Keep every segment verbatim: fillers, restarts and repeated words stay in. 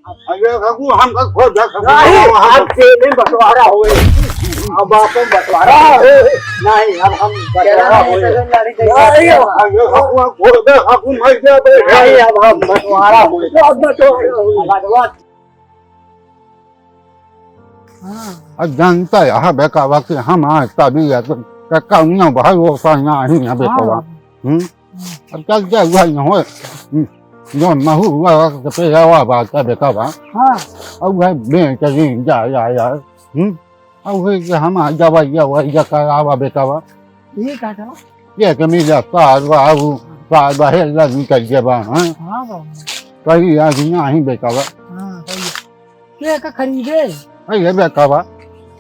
अरे काकू, हमका खोज दे, काकू। नहीं, हम आपसे नहीं बंटवारा होए। अब आपन बंटवारा होए। नहीं, अब हम बंटवारा होए। नहीं, अरे काकू, खोज दे, काकू, मर गया बे। नहीं, अब हम बंटवारा होए। अब बंटवारा होए। अब बंटवारा। हाँ। अब जानता है, हाँ, बेकावा कि हम आज तभी है, तो, तो कौनो भरोसा नहीं है, बेकावा। हाँ। हम्म? अब चल के हुआ न होए। हम्म। जो महू हुआ के पेरावा बा, का बेकावा। हाँ। अब वह बेच के जा, जा, जा। हम्म? अब वही के हम आ जावा, या वही जा करावा बेकावा। ये का था? ये के मिला सार बा, वो सार बा, हेला निकल के बा, हाँ? हाँ बाबू। कहीं आज नहीं बेकावा। हाँ, सही है। के का खरीदे? अरे बेकावा,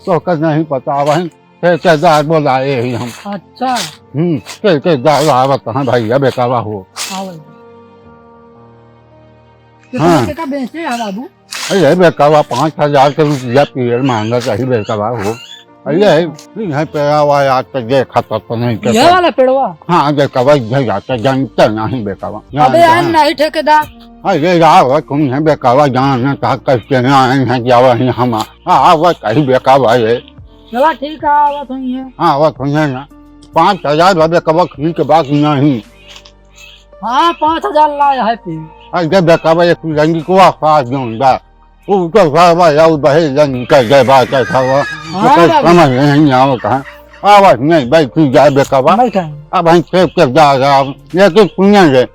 तोहका नहीं पता, वहीं ठेकेदार बोलाए ही हम। अच्छा। हम्म, ठेकेदार आवत हैं भैया बेकावा हो। हाँ भाई। कितना हाँ। के का बेचे है बाबू? अरे बेकावा, पाँच हजार के रुपया पेड़ मांगत रही बेकावा हो। अरे, यहाँ पे आवा यार, तो देखा तो, तो नहीं तो यह वाला पेड़वा? हाँ, बेकावा, इधर जाता जानता नहीं बेकावा। अबे, यहाँ हम नहीं ठेकेदार। अरे यार, वो तुम है बेकावा, जान ना कहा कैसे ना आए हैं, क्या वही हम, हाँ, वो कहीं बेकावा ये। चला ठीक है, आवत हुई है। हाँ, आवत हुई है ना। पाँच हजार बा बेकावा, ठीक है, बात नहीं। हाँ, पाँच हजार लाया है फिर। अरे बेकावा, एक रंगी को आफा जोन बा। उ तो साहब यार बहे जन कर गए बात है साहब। हाँ, तो बाबू। समझ नहीं आवत है। आवाज नहीं बैठी जाए बेकावा। बैठा है। अब हम खेत के जा रहा हूँ। ये तो सुने रे।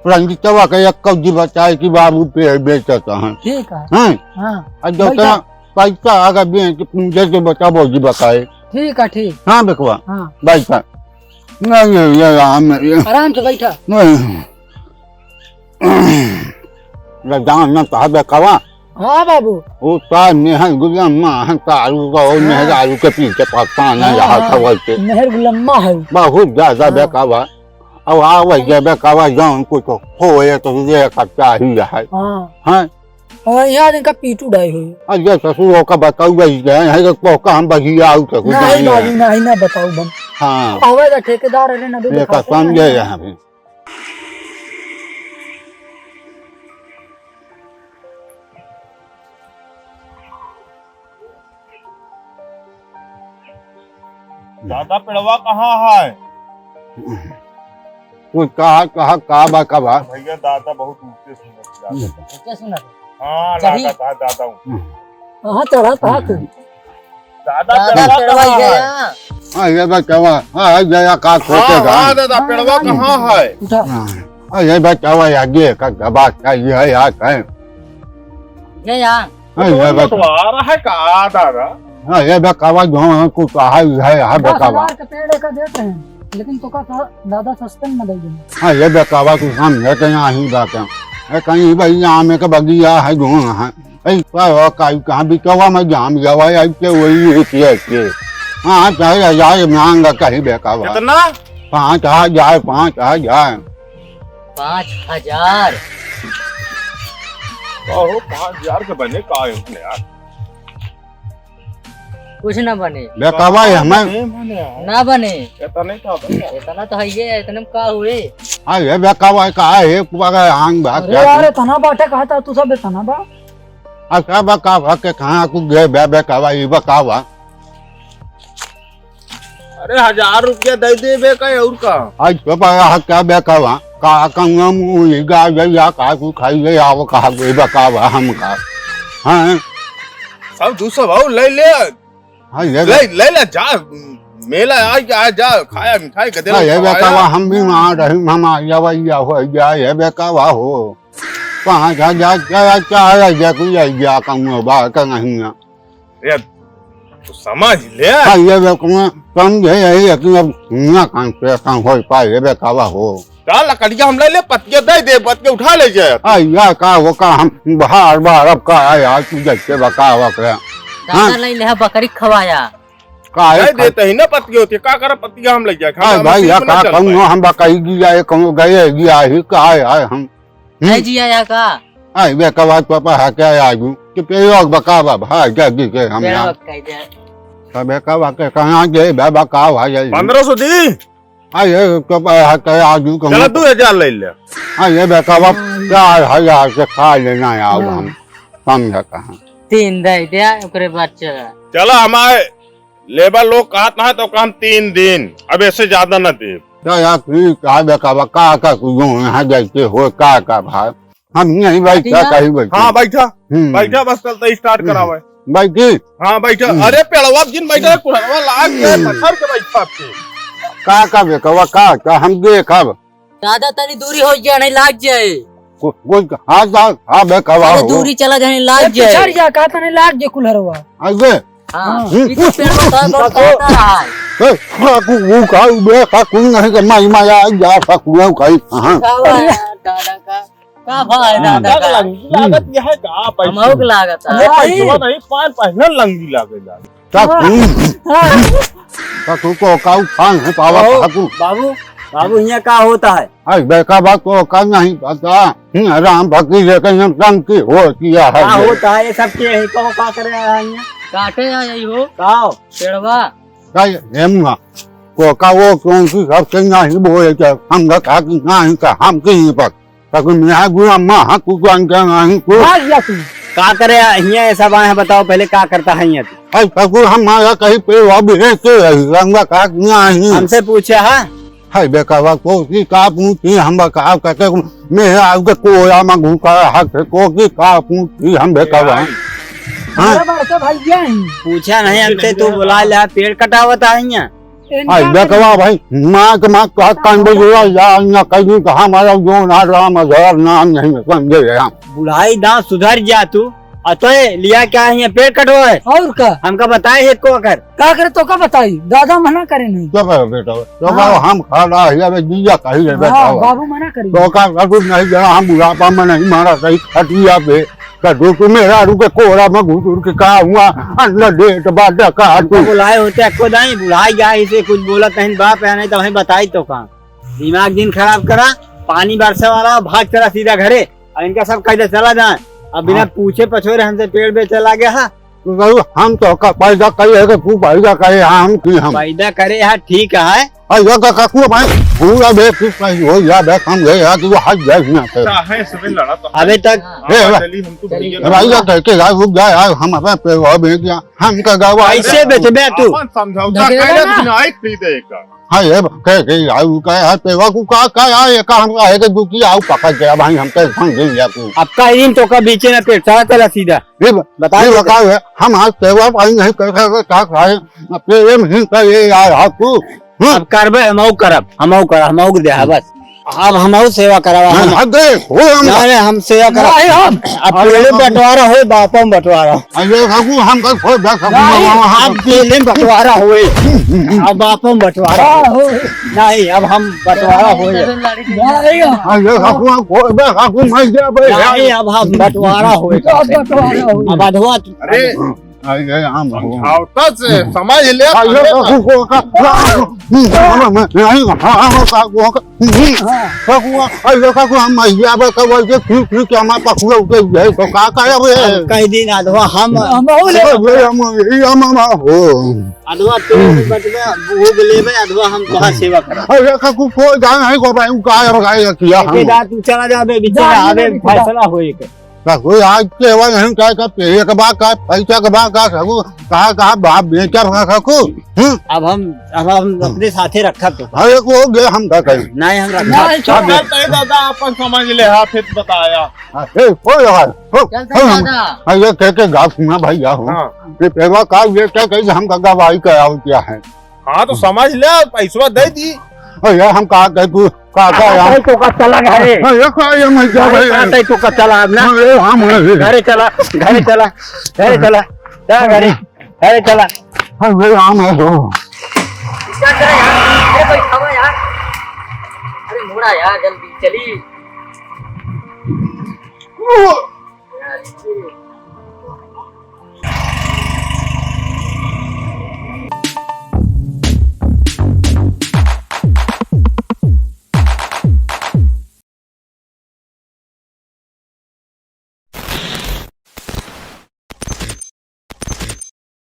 रंजीतवा का एक कौजी बताए कि बाबू पेड़ बेचता है। ठीक है। हैं? हाँ। और जो बैठा। तेरा पैसा अगर बेच के पूंजे के बताबो जी बताए। ठीक है, ठीक। हाँ बेकवा। हाँ। बैठा। नहीं, नहीं, ये राम, ये आराम से बैठा। नहीं। ये जान ना कहा बेकवा। हाँ बाबू। वो तार मेहर गुलम्मा है, तारू का वो हाँ। मेहरारू के पीछे पड़ता ना हाँ, यहाँ हाँ। खबर के। मेहर गुलम्मा है। बहुत ज्यादा हाँ। बेकवा। अब आवे जे बेकवा जान कुछ होए तो ये खर्चा ही है। हाँ। हैं? और यहाँ इनका पीटू डाई हुई। अरे ससुर ओका बताऊ गई है, है तो पोका हम बगिया आऊ तो कुछ नहीं, नहीं बाबू, है। नहीं, ना बताऊ बम। हाँ। आवे तो ठेकेदार, अरे ना भी ये दिखाते कसम नहीं। ये है अभी। दादा, पेड़वा कहाँ है? कुछ कहा, कहा, का बा, का बा? भैया, दादा बहुत ऊंचे सुनत जात। ऊंचे सुनत? हाँ, चढ़ी। दादा कहा, दादा ऊंचे। हम्म। कहाँ चढ़ा था तू? दादा, दादा, पेड़वा पेड़वा कहाँ गया। है? हाँ, ये बा, क्या बा? हाँ, ये गया, का हाँ, खोटे हाँ, का? दादा, पेड़वा कहाँ है? उठा। हाँ। अरे बेटवा, आगे का दबा का ये है, यार, है। ये यहाँ। अरे ये बेटवा। बंटवारा है का, दादा? हाँ, ये बेटवा, जो है, कुछ है, है, है, दस हजार बेटवा। के पेड़ का देते हैं, लेकिन तो का सा-, दादा सस्ते में दे देंगे। हाँ, ये बेटवा, तू समझे के यहाँ ही बात है। ये कहीं भाई, आम के बगिया है, जो है। ऐसा हो, काई कहाँ बिचवा में जाम गवा, ऐसे वही है कि ऐसे। हाँ, चाहे हजार मांगा कहीं बेकावा। कितना? पाँच हजार, पाँच हजार। पाँच हजार। ओहो, पाँच हजार के बने का है उसने यार? कुछ ना बने। बेकावा है हमें। बने, बने यार। ना बने। इतना नहीं था, बने। इतना तो है ये, इतने में का हुए? हाँ, ये बेकावा है, का है, एक बार आंग बात अरे क्या यार, तू? इतना बाटे कहा था, तू सब इतना बा। अच्छा, बा का बा के कहाँ तू गए बे, बे का बा, ई बा का बा? अरे, हजार रुपया दे दे बे का, और का? आज तो बा, यहाँ क्या बे का बा? का, का नाम, ई गा, या, या, का तू खाई ले, आओ, कहा गए बा का बा, हम का? हाँ? सब दू सौ भाव ले ले। हाँ, ये ले, बे- ले, ले, जा, मेला आ, आ, जा, खाया मिठाई, गदे हाँ, ये लोग बेटा, खाया। हम भी वहाँ रही, हम आ जावा, या हो, या, ये बेटा, वाह हो। कहाँ जा, जा, जा, जा, जा, जा, तू जा, जा, कहूँ बा, का नहीं ना। ये, तू समझ ले। हाँ, ये बेटा, समझे, यही है कि अब ना काम पे काम हो पाए, ये बेटा, वाह हो। का लकड़िया हम ले ले, पतिया दे दे, पतिया उठा ले जाए। आ, या का वो का हम बाहर, बाहर अब का आया, तू जैसे बकावा के। दादा हाँ? ले ले, बकरी खवाया। का है दे खा- देते ही ना पतिया होती, का कर पतिया हम ले जाए, आ, हम भाई, नसीब या में ना का चल कहूँ, पाए। हम बकाई गिया, ये कहूँ गए गिया ही, का है, है हम? हम्म? नहीं जिया या का? आ, बे का बात पापा है क्या आजू? कि पे लोग बकावा, भाई, क्या दी के हम पेड़ यहाँ? बक कह दे। तब बे का बात के कहाँ गए, बे बकावा, ये पन्द्रह सौ दी। आ, ये तो बे है क्या आजू कहूँ? चला, दो हजार ले ले। आ, ये बे का बात, चार हजार से खा लेना है, आओ हाँ। हम। समझा कहाँ। तीन दे दे, ओकरे बाद चला। चला, हमारे लेबर लोग कहत ना है तो हम तीन दिन, अब ऐसे ज्यादा ना देब। तो यार, ठीक है, बेकावा, का, का, तू यूं यहाँ जैसे हो, का, का भाई? हम यहीं बैठा, कहीं बैठा। हाँ, बैठा। हम्म। बैठा, बस चलते start हम्म। करावे। बैठी। हाँ, बैठा। हम्म। अरे, पेड़वा जिन बैठा, कुल्हड़वा लाग गए, हम्म। पत्थर के बैठा थे। का, का बेकावा, का, का हम देखब? दादा, तनी दूरी हो जाए, नहीं लाग जाए। को-, कोई, हाँ, हाँ, हाँ, बेकावा अरे, हो। दूरी चला जाए, लाग ए, जाए। पिछड़ जा, का तनी लाग जाए कुल्हड़वा। आगे। हाँ, हम्म। ई तो पेड़ में तो बहुत काका। काटा रहा है। ए, काकू, वो का, बे, काकू नहीं के माई माया, जा, काकू, वो का, हाँ। का हुआ है दादा का? का भाई दादा का? लंगी लागत यह है का? पैसा? हमहू के लागत है। ये पैसा नहीं, पान पहनल लंगी लागे ला। काकू। हाँ। काकू को काऊ पान है पावा ओ, काकू। बाबू, बाबू, हियाँ का होता है? अरे बेटा, बात तो का नहीं पता। हम्म, राम भक्ति लेके हम टंकी हो किया है का ये। होता है ये सब के है, तो का करे आए हैं? काटे आए यही हो। का हो? पेड़वा। का ये, हे मुआ, को का वो कौन सी सब के नहीं बोले के, हम का कहा कि नहीं का, हम की नहीं पता। काकू, मैं गुआ माँ, हाँ, तू जान के नहीं तू। भाग जा तू। का करे हियाँ ये सब आए हैं, बताओ पहले का करता है हियाँ तू? अरे काकू, हमारा कहीं पे अब है के रही, हम का कहा कि नहीं। हमसे पूछा है? हाय बेकावा, कोकी का पूछी हम बकाव करते, मैं आउ के कोया में घुसा हाथ से, कोकी का पूछी हम बेकावा। हाँ? बड़ा बड़का भैया हैं। पूछा नहीं हमसे, तू बुला ले, पेड़ कटावत है यहाँ। इनका हाय बेकावा भाई, माँ के माँ का कान बोल रहा यार, ना कहीं तो हमारा जो ना राम अजहर नाम नहीं समझे हम। बुढ़ाई दांत सुधर जा तू, अतोए लिया क्या है, पेड़ कटो है। और का? हमका बताए है को कर। का करे तो का बताई? दादा मना करे नहीं। क्या करो बेटा? तो हाँ। कहो हम खड़ा है, अबे जीजा कही रे बेटा। हाँ, बाबू मना करी। तो का करू नहीं जरा हम बुढ़ापा में नहीं मारा सही खटिया पे। तो दो तू मेरा रुके कोरा में घुटुर के का हुआ? अंदर डेट बाटा का तू। बुलाए होते अक्को दाई, बुढ़ाई गया इसे कुछ बोला कहीं बाप है नहीं तो हमें बताई तो का। दिमाग दिन खराब करा, पानी बरसे वाला, भाग चला सीधा घरे। और इनका सब कह दे चला जाए। अब बिना हाँ। पूछे पछोरे हमसे पेड़ बेचे लागे हा। तो कहू, हम तो का पैदा करे है कि तू पैदा करे, हम की हम। पैदा करे हा, ठीक है। और ये का काकू भाई, पूरा बेवकूफ नहीं हो या बे, हम गए यार, तू हट जाए ना से। काहे से भी लड़ा तो अबे तक हाँ, ए, चली, हम तो ए, भैया भाई, ये कह के यार, रुक जा यार, हम अपने पे वो बेच दिया, हम का गवा कैसे बेचबे तू? अपन समझौता झगड़ा करे ना। बिना एक खरीदे का। हाँ, ये कह के यार, वो कहे, हाँ, पेवा को का, का यार, ये का हम कहे के दुखी आओ पकड़ के, भाई, हम तो समझ लिया तू। अब का इन तो का बीचे ना पेट, चला, चला सीधा। ये ब-, बता ये दे। बताओ, है, हम आज पेवा पानी नहीं कर सकते, का खाए, प्रेम ही का ये यार, हाँ, तू, हम्म। अब करबे, हमऊ करब, हमऊ करब, हमऊ के देहा, बस। अब हमऊ सेवा करावा, हाँ, हम हद है, हो हम ना, नहीं, हम सेवा करावा। नहीं, हम। अब अरे, पेड़े हम बंटवारा होए, बापम बंटवारा। अरे, काकू, हम कल खोए, बस, हम नहीं, हम, हम, अब पेड़े बंटवारा होए, अब बापम बंटवारा हाँ, होए। होए। नहीं, अब हम बंटवारा होए। नहीं, हम। अरे, काकू, हम खोए, बस, काकू, मैं क्या, भाई, नहीं, अब हम बंटवारा होए। अब बंटवारा होए। अब अधवा अरे, अरे, हम हो। समझौता से समझ ले, अरे, समझौता। काकू को का, नहीं, हाँ, हाँ, काकू को का, काकू, अरे, काकू, हम यहाँ पे कब आए थे, फिर, फिर क्या हमारे पास हुआ, उठे हुए हैं, तो का, का है, अब ये? अब कई दिन अधवा हम हम हो ले। अरे, हम, ये हम, हम हो। अधवा तू बचबे, भोग लेबे, अधवा हम तोहार सेवा करब। अरे, काकू, कोई जान है, को भाई, का है, भाई, किया हम। ठेकेदार, तू चला जाबे, बेचारा, जा, आबे, जा, फैसला होई के। काकू, आज के हुआ नहीं, का, का, पेड़ के बा, का, पैसा के बा, का, काकू, कहाँ, कहाँ बाप बेचा बा, काकू? हम्म? अब हम, अब हम अपने साथे रखब तो। अरे, को हो गया, हम का करें? नहीं, हम रखब। नहीं, छोड़। अब चल, तय दादा, अपन समझ ले, हाँ, फिर बताया। हाँ, ए, हो रहा है, हो, चल, हो, तय हम, दादा। हाँ, ये कह के गा सुना भैया हो। हाँ। ये पेड़वा का, ये क्या कहे, हम का गवाही कराओ क्या है? हाँ, तो समझ ले, पैसवा दे दी। अरे यार, हम कहा कहे तू, कहा कहा यार। कहा तो का चला घरे। अरे यार, का ये मैं क्या भाई, भाई? कहा तो का चला अब ना। अरे, हम हैं। घरे चला, घरे चला, घरे चला, चला घरे, घरे चला। अरे, हम हैं तो। क्या करे यार? अरे, कोई खावा यार। अरे, मुड़ा यार, जल्दी चली। यार,